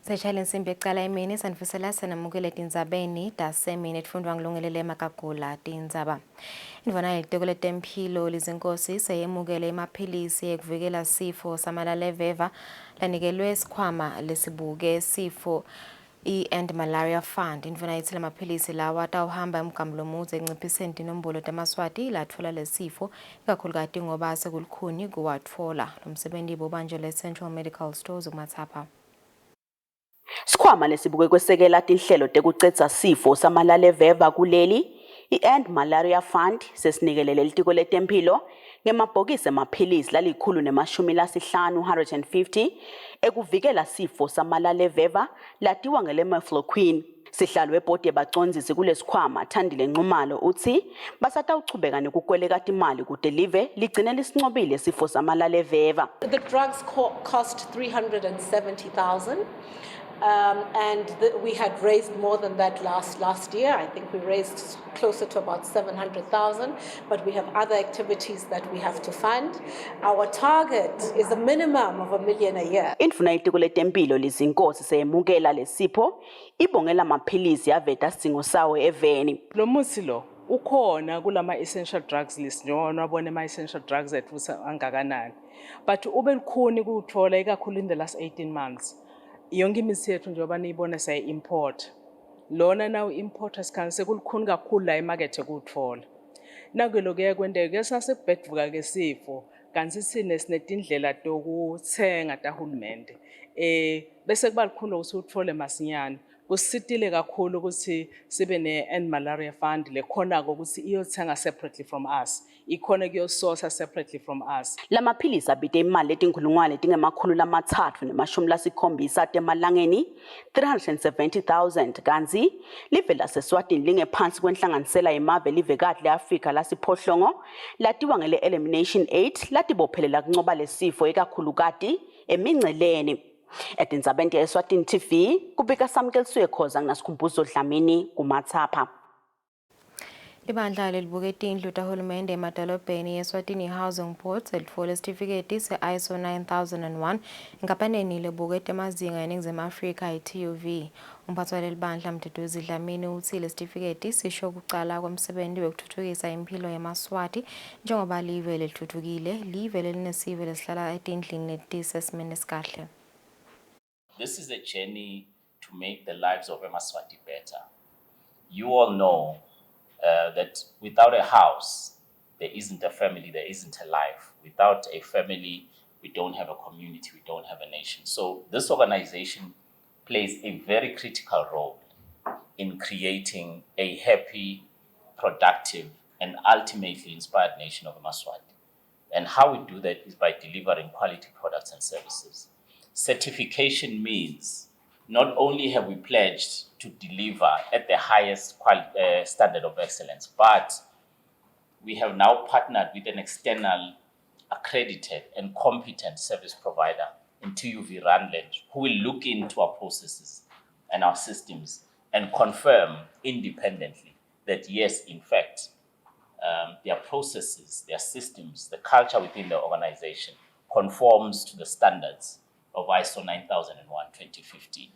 Seshayela insimbi ekucala emini sanifisela senamukele tindzabeni tasemini etfundvwa ngilungelele Makagula tindzaba. Indvuna yelitiko letemphilo Lizinkosi seyemukele emaphilisi ekuvikela sifo samalaleveva lanikelwe sikhwama lesibuke sifo i-End Malaria Fund. Indvuna itsi lamaphilisi lawa atawuhamba emgamu lomudze ekunciphiseni tinombolo temaSwati latfola lesifo ikakhulukati ngoba sekulukhuni kuwatfola. Lomsebenti bowubanjelwe e-Central Medical Stores kuMatsapha. Sikhwama lesibuke kwesekela tinhlelo tekucedza sifo samalaleveva kuleli, i-End Malaria Fund, sesinikelele Litiko Letemphilo ngemabhokisi emaphilisi lalikhulu nemashumi lasihlanu, 150, ekuvikela sifo samalaleveva latiwa ngele-mefloquine. Sihlalo webhodi yebacondzisi kulesikhwama, Thandile Nxumalo, utsi basatawuchubeka nekukweleka timali kute live ligcine lisincobile sifo samalaleveva. The drugs cost 370,000. And we had raised more than that last year. I think we raised closer to about 700,000, but we have other activities that we have to fund. Our target is a minimum of 1 million a year. Indvuna yetiko letempilo Lizinkosi seyemukela lesipho, ibongela amaphilisi, yaveta sidzingo sawo eveni. Lo muthi lo ukhona kulama essential drugs list, njengoba wabona ama essential drugs ethu ukuthi angakanani, but ube lukhuni kuwuthola, ikakhulu in the last 18 months. Yonke imithi yethu, njengoba niyibona, siyayi-import. Lona nawu importer sikhange sekulukhuni kakhulu la emakethe kuwuthola. Naku lokuye kwenteka kuye sasebhedvuka ke sifo, kanti sine sinetindlela tokutsenga tahulumende, bese kuba lukhuni ukuthi uthole masinyane. Kusitile kakhulu ukuthi sibe ne-End Malaria Fund lekhonako ukuthi iyothenga separately from us, ikhona kuyosource separately from us. Lamaphilisi abite imali letinkhulungwane tingemakhulu lamatsatfu nemashumi lasikhombisa temalangeni, 370,000, kantsi live laseSwatini lingephansi kwenhlanganisela yemave livekati le-Afrika lasiphohlongo latiwa ngele-Elimination 8 latibophelela kuncoba lesifo, ikakhulukati eminceleni. Etindzabeni te-Eswatini TV, kubika Samkelisiwe Khoza nginasikhumbuzo Dlamini kuMatsapha. Libandla lelibuke tindlu tahulumende emadolobheni, Eswatini Housing Board, selitfole sitifiketi se-ISO 9001 enkampaneni lebuke temazinga eNingizimu Afrika, i-TUV. Umphathi walelibandla Mduduzi Dlamini utsi lesitifiketi sisho kucala kwemsebenti wekutfutfukisa imphilo yemaSwati njengoba live lelitfutfukile, live lelinesive lesihlala etindlini letisesimeni lesikahle. This is a journey to make the lives of Emaswati better. You all know that without a house, there isn't a family, there isn't a life. Without a family, we don't have a community, we don't have a nation. So this organization plays a very critical role in creating a happy, productive, and ultimately inspired nation of Emaswati. And how we do that is by delivering quality products and services. Certification means not only have we pledged to deliver at the highest standard of excellence, but we have now partnered with an external accredited and competent service provider in TUV Rheinland, who will look into our processes and our systems and confirm independently that yes, in fact, their processes, their systems, the culture within the organization conforms to the standards of ISO 9001 2015.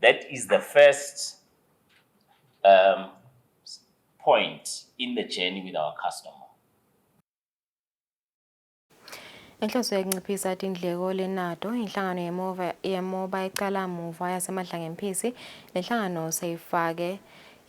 That is the first point in the journey with our customer. Inhloso yekunciphisa tindleko lenato inhlangano yeMova yemoba icala muva yaseMadlangemphisi, lenhlangano seyifake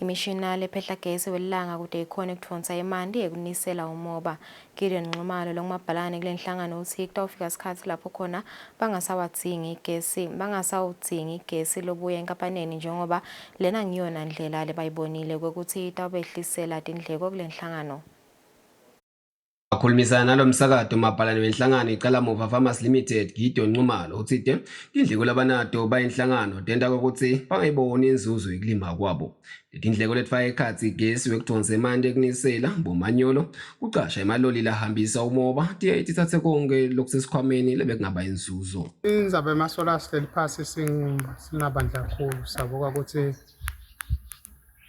imishina lephehla gesi welilanga kute ikhone kudvonsa emanti ekunisela umoba. Gideon Nxumalo longumabhalane kulenhlangano utsi kutawufika sikhatsi lapho khona bangasawadzingi igesi, bangasawudzingi igesi lobuya enkampaneni, njengoba lena ngiyona ndlela lebayibonile kwekutsi itawubehlisela tindleko kulenhlangano. Akhulumisana nalomsakato, mabhalane wenhlangano Icala Muva Farmers Limited, Gideon Nxumalo, utsite tindleko labanato bayinhlangano tenta kwekutsi bangayiboni inzuzo yekulima kwabo. Letindleko letifaka ekhatsi igesi wekudvonsa emanti ekunisela, bomanyolo, kucasha emaloli lahambisa umoba, tiye titsatse konke lokusesikhwameni lebekungaba inzuzo. Indzaba yema-solar sihleli phasi singabandla kakhulu, sabuka ukuthi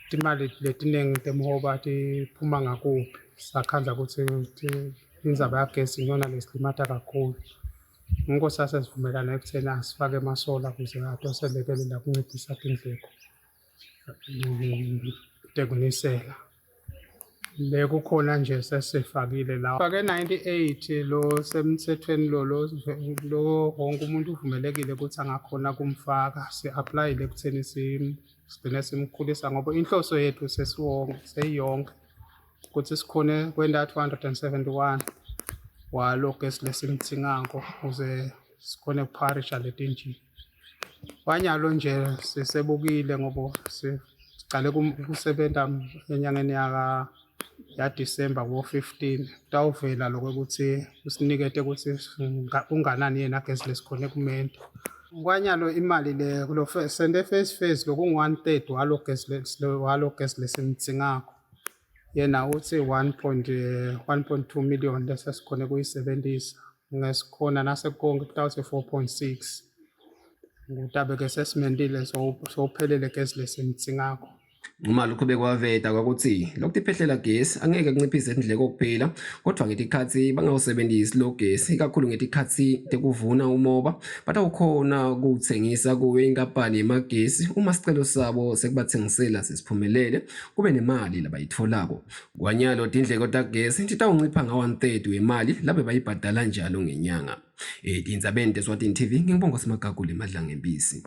timali letiningi temoba tiphuma ngakuphi, sakhandza ukuthi indzaba yagesi iyona lesilimata kakhulu. Ngiko sase sivumelana ekutheni asifake emasola ukuze atoselekelela kunciphisa tindleko tekunisela. Le kukhona nje sesifakile la. Fake 98 lo semthethweni lo lo lo wonke umuntu uvumelekile ukuthi angakhona kumfaka. Si-applyile ekutheni sigcine simkhulisa ngoba inhloso yethu sesiwonke seyiyonke ukuthi sikhone kwenta 271 walo gesi lesimdzingako ukuze sikhone kupharisha letinjini. Kwanyalo nje sisebukile ngoba sicale kusebenta enyangeni yaka yaDisemba ngo-15 kutawuvela lokho ukuthi usinikete ukuthi unganani yena gesi lesikhone kumenta. Kwanyalo imali le kulo sente first phase lokungu-one third walo gesi walo gesi lesimdzingako. Yena uthi 1.1.2 million lesesikhone kuyisebenzisa ngesikhona nasekonke kutawuthi 4.6 kutabe-ke sesimentile sowuphelele gesi lesimdzingako. Nxumalo uqhubeke waveta kwakutsi lokutiphehlela gesi angeke kunciphise tindleko kuphela kodvwa ngetikhatsi bangawusebentisi lo gesi ikakhulu ngetikhatsi tekuvuna umoba batawukhona kuwutsengisa kuyo inkampani yemagesi uma sicelo sabo sekubatsengisela sesiphumelele kube nemali labayitfolako. Kwanyalo tindleko tagesi titawuncipha nga-one third wemali labebayibhadala njalo ngenyanga. Etindzabeni teSwatini TV ngingibonga Simagagula eMadlangempisi.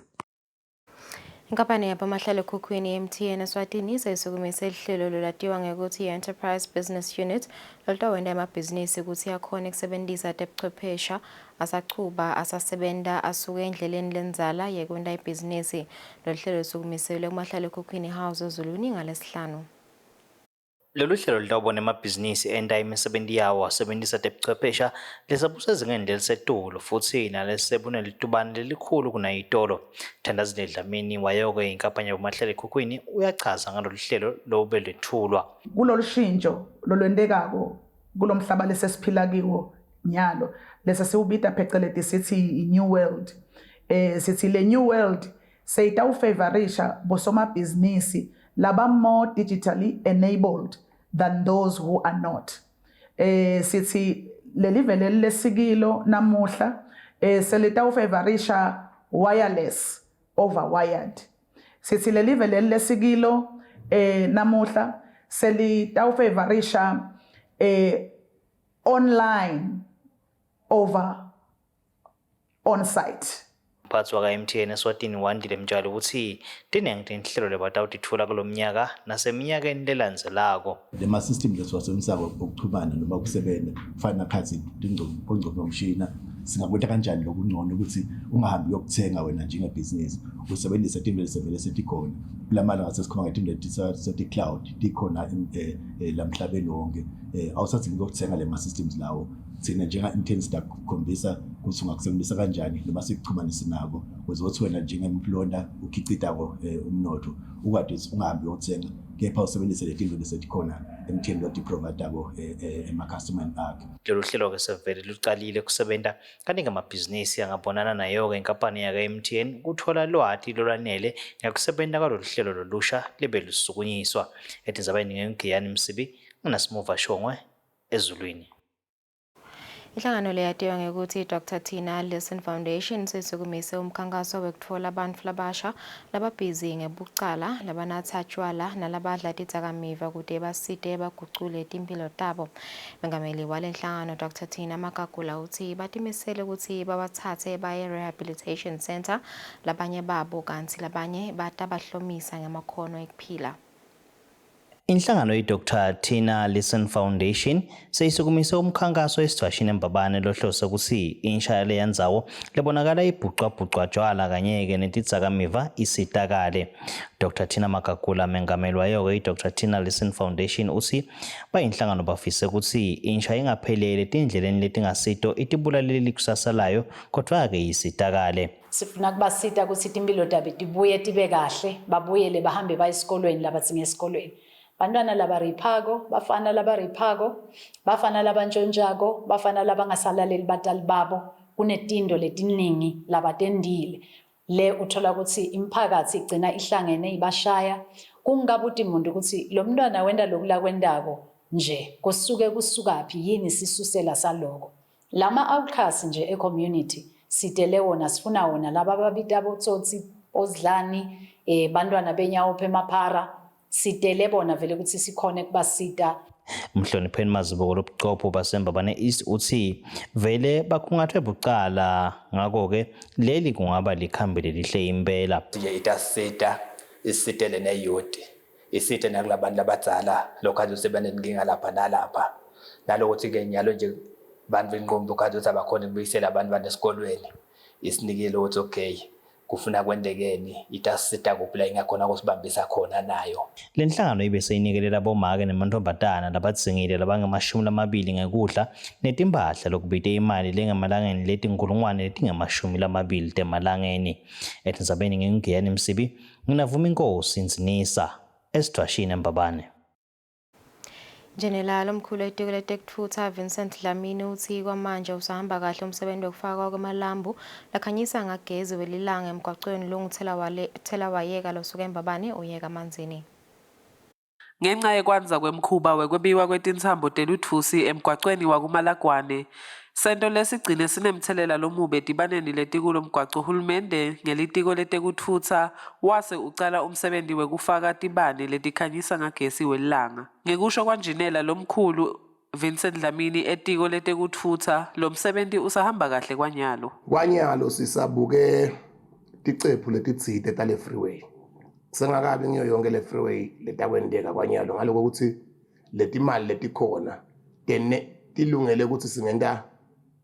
Inkampani yabomahlalekhukhwini i-MTN eSwatini seyisukumise luhlelo lolwatiwa ngekutsi i-Enterprise Business Unit lolutawenta emabhizinisi kutsi akhone kusebentisa tebuchwephesha asachuba asasebenta asuke endleleni lendzala yekwenta ibhizinisi. Loluhlelo lusukumiselwe kumahlalekhukhwini House eZulwini ngalesihlanu. Lolu hlelo lutawubona emabhizinisi enta imisebenti yawo asebentisa tebuchwephesha lesebusezingeni lelisetulu futsi nalesebunelitubane lelikhulu kunayitolo. Thandazile Dlamini wayoke inkampani yabomahlala-ekhukhwini uyachaza ngalolu hlelo lobe lwetfulwa. Kulolu shintsho lolwentekako kulomhlaba lesesiphila kiwo nyalo lesesiwubita pheceleti sithi i-new world eh sithi le new world seyitawufavorisha bosomabhizinisi laba more digitally enabled than those who are not eh sithi leli vele lesikilo namuhla eh selitawufavorisha wireless over wired sithi leli vele lesikilo eh namuhla selitawufavorisha eh online over on site. Umphatsi waka-MTN eSwatini Wandile Mtshali utsi tinengi tinhlelo lebatawutitfola kulomnyaka naseminyakeni lelandzelako. Lema system lesiwasebenzisako ukuxhumana noma ukusebenza kufana nakhathi ongcondvomshina singakwenta kanjani lokungcono ukuthi ungahambi uyokuthenga wena njengebhizinisi usebenzise tintfo lesevele setikhona kulamalanga sesikhuluma ngetintfo seti-cloud tikhona eh, eh, lamhlabeni wonke eh, awusadzingi ukuyothenga lema-systems lawo thina njenga-MTN sidakukhombisa ukuthi ungakusebenzisa kanjani noma sikuxhumanise nako ukuze uthi wena njengemplonda ukhicitako eh, umnotho ukwati ukuthi ungahambi uyothenga kepha usebenzise leti nto lesetikhona MTN lotiprovayidako eh, eh, emakhastimeni akhe. Lolu hlelo-ke sevele lucalile kusebenta kanti-ke amabhizinisi angabonana nayo-ke inkampani yaka-MTN kuthola lwati lolwanele ngekusebenta kwalolu hlelo lolusha libe lusukunyiswa. Etindzabeni nginguGiyani Msibi, nginasimuva Shongwe, ezulwini. Inhlangano leyatiwa ngekutsi i-Dr Tina Listen Foundation seyisukumise umkhankaso wekutfola bantfu labasha lababhizi ngebucala, labanatsa tjwala nalabadla tidzakamiva kute basite bagucule timphilo tabo. Mengameli walenhlangano Dr Tina Makagula utsi batimisele kutsi babatsatse baye Rehabilitation Center labanye babo kantsi labanye batabahlomisa ngemakhono ekuphila. Inhlangano iDr Tina Listen Foundation seyisukumise umkhankaso esigcwashini eMbabane lohlose kutsi insha yaleya ndzawo lebonakala ibhucwabhucwa tjwala kanye-ke netidzakamiva isitakale. Dr Tina Magagula, mengameli wayo-ke iDr Tina Listen Foundation utsi bayinhlangano bafise kutsi insha ingapheleli etindleleni letingasito itibulalele likusasa layo kodvwa-ke isitakale. Sifuna kubasita kutsi timphilo tabo tibuye tibe kahle, babuyele bahambe baye esikolweni labadzinga esikolweni. Bantwana labariphako, bafana labariphako, bafana labantshontshako, bafana labangasalaleli batali babo, kunetinto letiningi labatendile. Le uthola kutsi imiphakatsi igcina ihlangene ibashaya, kungabuti muntu kutsi lo mntwana wenta loku lakwentako nje, kusuke kusukaphi, yini sisusela saloko. Lama outcasts nje e community sitele wona sifuna wona laba ababita botsotsi ozidlani eh bantwana benyawo phemaphara sitele bona vele ukuthi sikhone kubasita. Mhlonipheni Mazibuko lobuchopho baseMbabane East uthi vele bakhungathwe bucala ngakho-ke leli kungaba likhambi lelihle impela. Nje itasita isitele neyouth isite nakulabantu labadzala lokhu kade sebanenkinga lapha nalapha nalokuthi-ke nyalo nje bantu inqumbi ukhathi ukuthi abakhona ukubuyisela abantu bantu esikolweni isinikile ukuthi okay kufuna kwentekeni itasisita kuphi la ingakhona kusibambisa khona nayo. Le nhlangano ibe seyinikelela bomake nemantombazana labadzingile labangemashumi lamabili ngekudla netimpahla lokubite imali lengemalangeni letinkhulungwane letingemashumi lamabili temalangeni. Etindzabeni nginguGiyani Msibi, nginavuma inkosi Ndzinisa, esidvwashini eMbabane. Njenela lomkhulu etiko letekutfutsa Vincent Dlamini utsi kwamanje usahamba kahle umsebenzi wekufakwa kwemalambu lakhanyisa ngagezi welilanga emgwacweni longuthelawayeka losuka eMbabane uye kaManzini. Ngenca yekwandza kwemkhuba wekwebiwa kwetintsambo telutfusi emgwacweni wakuMalagwane, sento lesigcine sinemtselela lomubi etibaneni letikulomgwaco hulumende ngelitiko letekutfutsa wase ucala umsebenti wekufaka tibane letikhanyisa ngagesi welilanga. Ngekusho kwanjinela lomkhulu Vincent Dlamini etiko letekutfutsa, lomsebenti usahamba kahle kwanyalo. Kwanyalo sisabuke ticephu letitsite tale freeway. Kusengakabi ngiyo yonke le freeway letakwenteka kwanyalo ngaloko kutsi letimali letikhona tene tilungele ukuthi singenta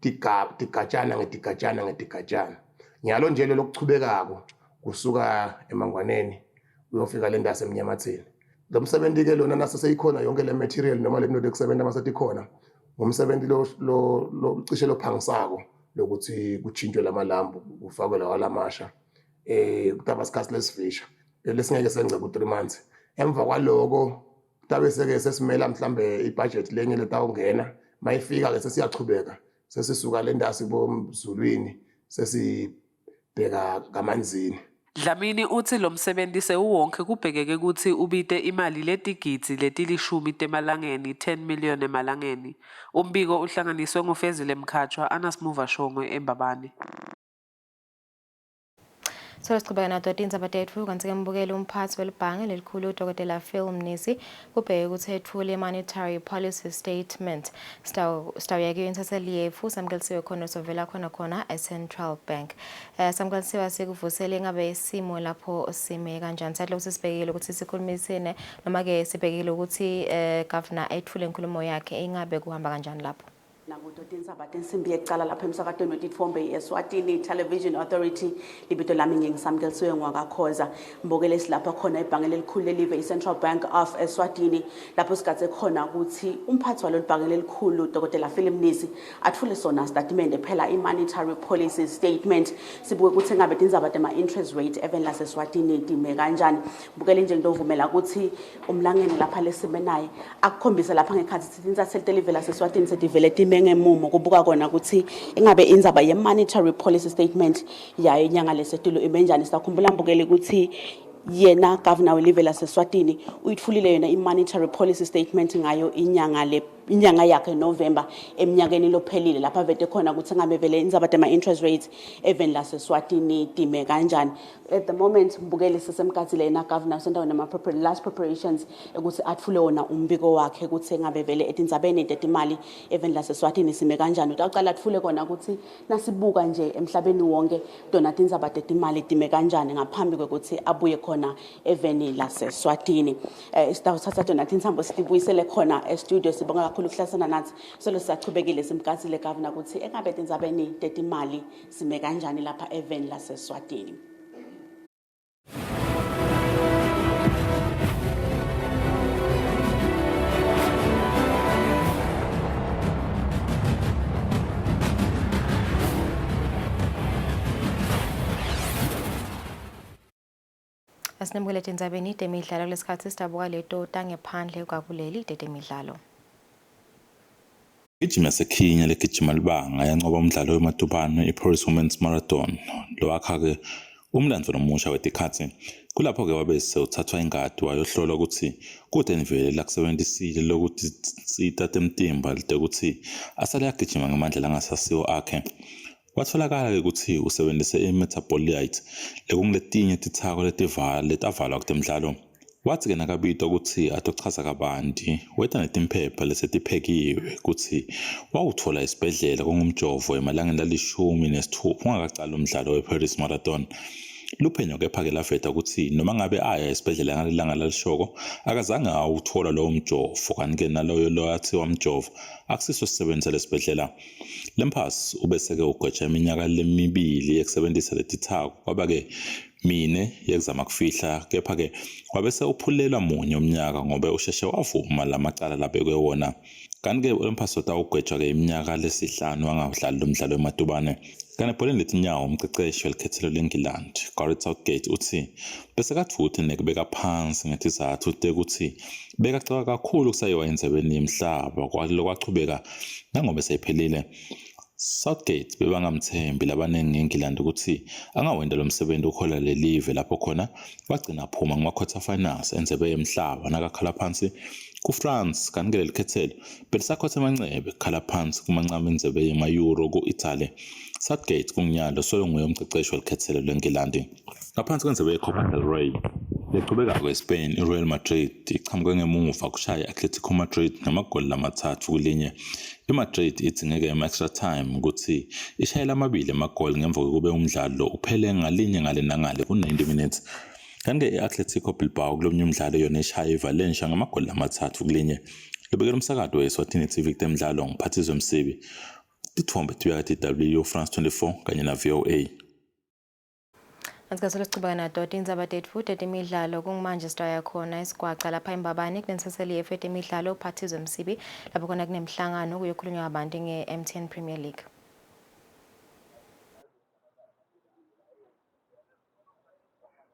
tigatshana ngetigatshana ngetigatshana. Nyalo nje lokuchubekako kusuka emangwaneni uyofika le ndawo semnyamatheni. Lo msebenzi ke lona nase seyikhona yonke le material noma le nto yokusebenza mase tikhona ngumsebenzi lo lo lo cishe lophangisako lokuthi kuchintshwe lamalambu kufakwe lawa lamasha eh kutaba isikhathi lesifisha lesingeke sengce ku 3 months emva kwaloko kutabe seke sesimela mhlambe ibudget lenye letawungena mayifika ke sesiyachubeka sesisuka le ndawo sibomzulwini sesibheka kamanzini Dlamini utsi lomsebenti sewuwonkhe kubhekeke kutsi ubite imali letigidzi letilishumi temalangeni, 10 million emalangeni. Umbiko uhlanganiswe nguFezile Mkhatshwa, Anasmuva Shongwe, eMbabane. Solo sichubeka nato tindzaba tetfu kantsi-ke mbukeli umphatsi welibhange lelikhulu udokotela Phil Mnisi kubheke kutsi etfule i-monetary policy statement. Sitawuya kuyo insatseli yetfu Samkelisiwe khona sovela khona khona e-Central Bank. Samkelisiwe asikuvusele ngabe isimo lapho sime kanjani? Sathi lokhu sisibhekile ukuthi sikhulumisene noma-ke sibhekile ukuthi governor etfule inkulumo yakhe ingabe kuhamba kanjani lapho? Nakuto tindzaba tensimbi yekucala lapha emsakatweni wetitfombe i-Eswatini Television Authority libito lami ngingisamkelisiwe ngwakakhoza mbokele silapha khona ebhange lelikhulu lelive i-Central Bank of Eswatini lapho sigadze khona ukuthi umphathi walolu bhange lelikhulu Dr Philip Mnisi atfule sona sitatimende phela i-monetary policy statement sibuke ukuthi ngabe tindzaba tema-interest rate eveni laseswatini time kanjani bukele nje ngidovumela ukuthi umlangeni lapha lesime naye akukhombise lapha ngekhathi tintsatsi telive laseswatini setivele time ngemumo kubuka kona ukuthi ingabe indzaba ye-monetary policy statement yayo inyanga lesetulu ime njani sisakhumbula mbukeli ukuthi yena governor welive laseswatini uyitfulile yona i-monetary policy statement ngayo inyanga le inyanga yakhe November eminyakeni lophelile lapha vete khona ukuthi ngabe vele indzaba tema-interest rates eveni laseswatini time kanjani At the moment mbukeli sisemkhathi lena governor usendaweni nama last preparations ukuthi atfule wona umbiko wakhe ukuthi engabe vele etindzabeni tetimali even laseSwatini sime kanjani utawucala atfule kona ukuthi nasibuka nje emhlabeni wonke tona tindzaba tetimali time kanjani ngaphambi kwekuthi abuye khona eveni laseSwatini eh sitawuthatha tona tintsambo sitibuyisele khona e-studio sibonga kakhulu kuhlasana nathi solo sisachubekile simkhathile governor ukuthi engabe etindzabeni tetimali Sime kanjani lapha eveni laseSwatini? Asinemukele etindzabeni temidlalo kulesikhatsi sidabuka leto tangephandle kwakuleli tetemidlalo. Igijima yaseKenya legijima libanga yancoba umdlalo wematubane i-Paris Women's Marathon lowakha-ke umlandvo lomusha wetikhatsi. Kulapho-ke wabe sewuthathwa ingati wayohlolwa kutsi kute nivele lakusebentisile lokutinsita temtimba tekutsi asale agijima ngemandla langasasiwo akhe. Kwatfolakala-ke kutsi usebentise i-metabolite lekunguletinye titsako letavalwa kutemidlalo. Watsi-ke nakabitwa kutsi atochaza kabanti, weta netimphepha lesetiphekiwe kutsi wawutfola esibhedlela kungumjovo emalangeni lalishumi nesitfupha ungakacali umdlalo we-Paris Marathon. Luphenyo kepha-ke laveta kutsi noma ngabe aya esibhedlela ngalelanga lalishoko, akazange awutfola lowo mjovo, kanti-ke naloyo loyathiwa mjovo akusiso sisebenti salesibhedlela. Lemphasi ubeseke ugwetjwa iminyaka lemibili yekusebentisa letithako kwaba-ke mine yekuzama kufihla kepha-ke wabese uphulelwa munye umnyaka ngobe usheshe wavuma lamacala labekwe wona. Kanti-ke uLemphasi utawugwetjwa-ke iminyaka lesihlanu angawudlali lo mdlalo wematubane. Kanti ebholeni letinyawo umceceshi welikhethelo leNgilandi, Gareth Southgate utsi besekadvute nekubeka phansi ngetizatfu tekutsi bekacaka kakhulu kusayiwa endzebeni yemhlaba lokwachubeka nangobe seyiphelile. Southgate bebangamthembi labaningi ngeNgilandi kutsi angawenta lo msebenti uhola lelive lapho khona wagcina aphuma kuma-quarter finals endzebe yemhlaba nakakhala phansi kuFrance kanti-ke lelikhethelo belisakhotha emancebe kukhala phansi kumancama endzebe yema-Euro ku-Italy. Southgate kungunyalo solo nguye umceceshi welikhethelo leNgilandi. Ngaphansi kwendzebe ye-Copa del Rey lechubekako eSpain, i-Real Madrid ichamuke ngemuva kushaya i-Atletico Madrid ngamagoli lamathathu kulinye. I-Madrid idzingeke ema-extra time kutsi ishayele amabili emagoli ngemva kwekube umdlalo uphele ngalinye ngale nangale ku-90 minutes. Kanti-ke i-Atletico Bilbao kulomnye umdlalo yona ishaye iValencia ngamagoli lamathathu kulinye. Lubekela umsakato we-Eswatini TV kutemidlalo ngiphathizwe Msibi. Titfombe tibeka TW, France 24 kanye na-VOA. Ngesikhathi sichubeka nato tindzaba tetfu tetemidlalo kungumanje sitaya khona esigwaca lapha eMbabane kunenseseli yetfu yetemidlalo uPhathizwe Msibi lapho khona kunemhlangano kuyokhulunywa kabanti nge-MTN Premier League.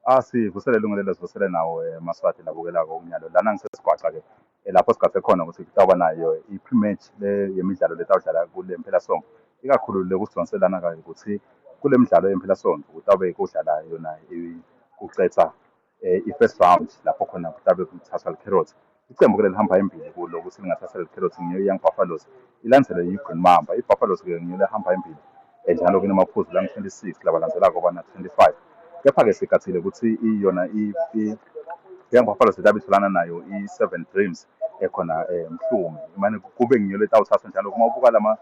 Asivusele lungelelo sivusele nawo emaSwati labukelako unyalo lana ngisesigwaca-ke lapho sigadze khona ukuthi kutawuba nayo i-pre-match le yemidlalo letawudlala kule mpelasonto ikakhulu lokusidonselana kayo ukuthi kule midlalo yempelasonto kutawube kudlala yona kucetha i-first round lapho khona kutabe kuthathwa likherothi icembu-ke lelihamba embili kulo ukuthi lingathatha lelikherothi ngiyo i-Young Buffaloes ilandzelwe yi-Green Mamba i-Buffaloes-ke ngiyo lehamba embili njalo-ke inamaphuzu langu-26 labalandzelako bana-25 kepha-ke sigathile ukuthi iyona i-Young Buffaloes itabe itholana nayo i-Seven Dreams ekhona Mhlungu imane kube ngiyo letawuthathwa njalo uma ubuka lama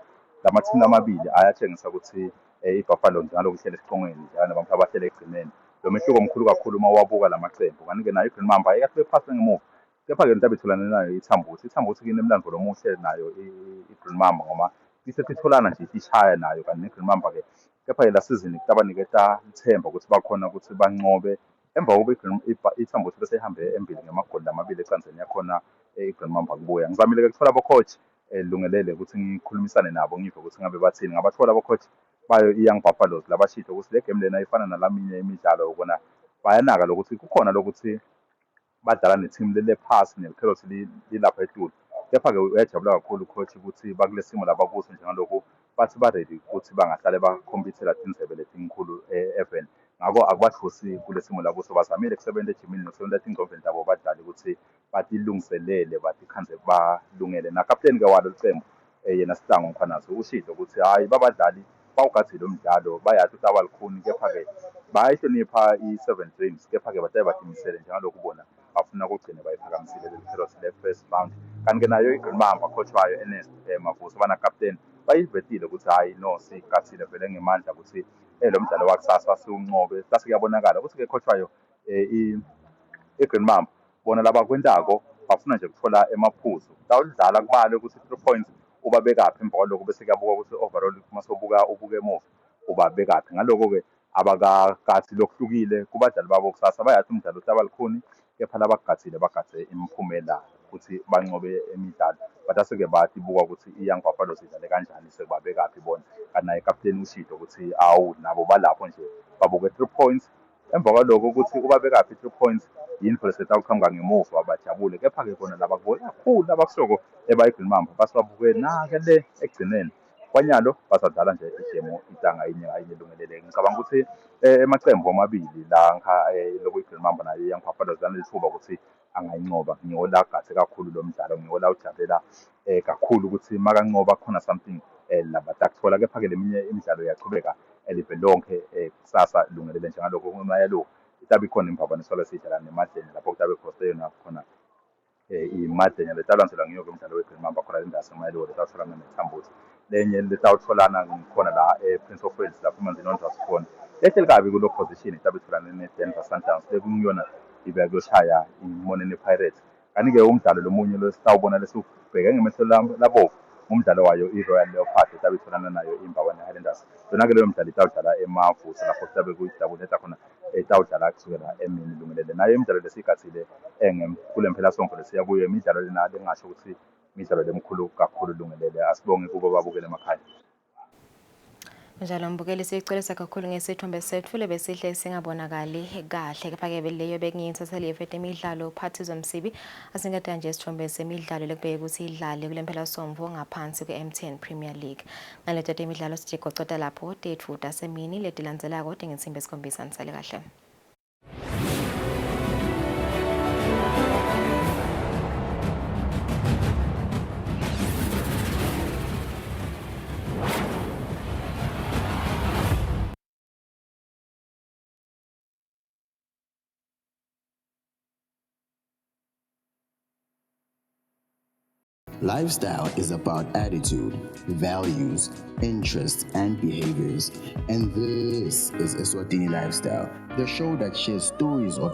lamathini amabili ayatshengisa ukuthi i-Buffalo njalo kuhlele esicongweni njalo nabantu abahlele ekugcineni lo mehluko mkhulu kakhulu uma uwabuka lamaqembu kanti-ke nayo i-Green Mamba ikahle phasi ngemuva kepha-ke into abetholane nayo iThambuthi iThambuthi-ke inemlando lomuhle nayo i-Green Mamba ngoba isetitholana nje ishaya nayo kanti ne-Green Mamba-ke kepha-ke la season kutabaniketa ithemba ukuthi bakhona ukuthi banqobe emva kokuba iThambuthi bese ihambe embili ngemagoli lamabili ecandzeni yakhona i-Green Mamba kubuya ngizamile-ke kuthola abo-coach lungelele ukuthi ngikhulumisane nabo ngive ukuthi ngabe bathini ngabathola abo-coach bayo i-Young Buffaloes labashito ukuthi le game lena ifana nalaminye imidlalo kona bayanaka lokuthi kukhona lokuthi badlala ne-team lele phasi nelikherothi lilapha etulu kepha-ke uyajabula kakhulu coach ukuthi bakule simo labakuso njengalokhu bathi ba-ready ukuthi bangahlale bakhompithela tindzebe letinkhulu even ngako akubathusi kule simo lakuso bazamile kusebenta ejimini nokusebenta etingcondvweni tabo badlali ukuthi batilungiselele batikhandze balungele nakapteni-ke walo licembu yena Sihlangu Mkhwanazi ushilo ukuthi hhayi babadlali bawugadzile umdlalo bayazi ukuthi abalukhuni kepha-ke bayayihlonipha i-Seven Dreams kepha-ke bataye batimisele njengalokhu bona bafuna kugcine bayiphakamisile leli kherothi le-first round kanti-ke nayo i-Green Mamba coach wayo Ernest Mavuso banakapteni bayivetile ukuthi hhayi no sigathile vele ngemandla ukuthi lo mdlalo wakusasa siwunqobe base kuyabonakala ukuthi-ke coach wayo i-Green Mamba bona labakwentako bafuna nje kuthola emaphuzu tawudlala kubalwe ukuthi 3 points ubabekaphi emva kwaloko bese kuyabuka ukuthi overall uma sobuka ubuke emuva ubabekaphi ngaloko-ke abakagathi lokuhlukile kubadlali babo kusasa bayathi umdlalo uhlaba lukhuni kepha labakugathile bagathe imiphumela ukuthi banqobe emidlalo but aseke batibuka ukuthi i-Young Buffaloes idlale kanjani sekubabekaphi bona kanti naye kapteni ushito ukuthi awu nabo balapho nje babuke 3 points emva kwaloko ukuthi ubabekaphi 3 points yini phela setawuqhamuka ngemuva bajabule kepha-ke kona laba kubuke kakhulu abakushoko ebayi-Green Mamba base babuke nake le ekugcineni. Kwanyalo basadlala nje igemu itanga yinye ngayinye lungelele. Ngicabanga ukuthi eh, emacembu omabili la ngikha eh, lokuyi-Green Mamba nayo i-Young Buffaloes lanelithuba ukuthi angayinqoba. Ngiwo la gathe kakhulu lo mdlalo, ngiwo la ujabulela eh, kakhulu ukuthi makanqoba khona something eh, labatakuthola. Kepha-ke leminye imidlalo iyachubeka elive lonke eh, kusasa lungelele njengalokho kumayalo itabe ikhona iMbabane Swallows idlala neMadlenya lapho kutabe khoste yona khona eh, iMadlenya letawulandzelwa ngiyo-ke umdlalo we-Green Mamba khona le ndawo semayelo letawutholana neThambuthi lenye letawutholana khona la e-Prince of Wales lapho iManzini Wanderers khona lehleli kabi kulo position itabe itholane ne-Denver Sundowns lekungiyona ibe kuyoshaya iMoneni Pirates. Kanti-ke umdlalo lomunye lesitawubona lesiwubheke ngemehlo labovu ngumdlalo wayo i-Royal Leopard etabe itholana nayo iMbabane Highlanders. Yona-ke leyo mdlalo itawudlala eMavuso lapho kutabe kuyidabuleta khona etawudlala kusukela emini lungelele. Nayo imidlalo lesiyigatsile kule mpelasonto lesiya kuyo imidlalo lena lengasho ukuthi imidlalo lemkhulu kakhulu lungelele. Asibonge kubo babukele emakhaya. Njalo mbukeli siyicolisa kakhulu ngesithombe sethu lebesihle singabonakali kahle kepha-ke leyo bekungiyinsatheli yefete imidlalo Phathizwe Msibi asingeda nje isithombe semidlalo lekubheke ukuthi idlale kule mpelasonto ngaphansi kwe-MTN Premier League. Ngaleto temidlalo sitigocota lapho tetfu tasemini letilandzelako tingensimbi esikhombisa nisale kahle. Lifestyle is about attitude, values, interests, and behaviors. And this is Eswatini Lifestyle, the show that shares stories of